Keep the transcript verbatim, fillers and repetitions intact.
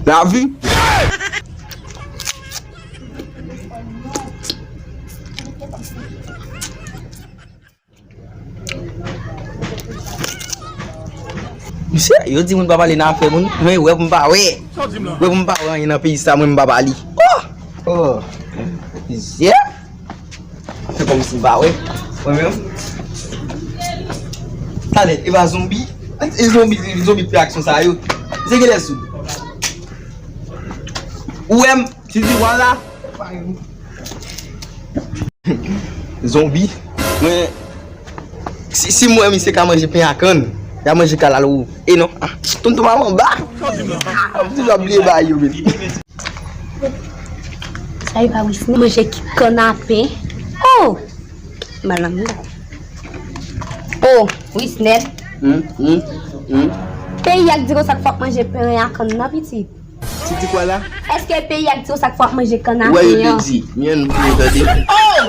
Lavi. Misye, yo di moun pa pale nan afè moun, men wè pou m pa wè. Wè pou m pa wè anyen nan peyi sa, mwen m pa pale. Oh! Oh! Misye! Se kòmsi m pa wè. Mwen menm. Talè, e pa zonbi. E zonbi, zonbi fè aksyon sa yo. Se genlè sou. Ou wè m, si di wala. Zonbi. Mwen, si, si m wè misye ka manje pen ak kann, y a manje kalalou. E non. Ah, tonton maman ba. Ah, m toujou ap bliye bagay yo, men. Sa e pa Wisnel manje ki kannapen. Oh! Malanm nan. Oh, Wisnel. Hmm, hmm, hmm. Peyi a k di konsa k fòk manje pen ak kann nan, pitit. Ti di kwa la? Èske peyi a k di konsa k fòk manje kannapen an? Ou wè yo te di, men nou pou yo tande. Oh!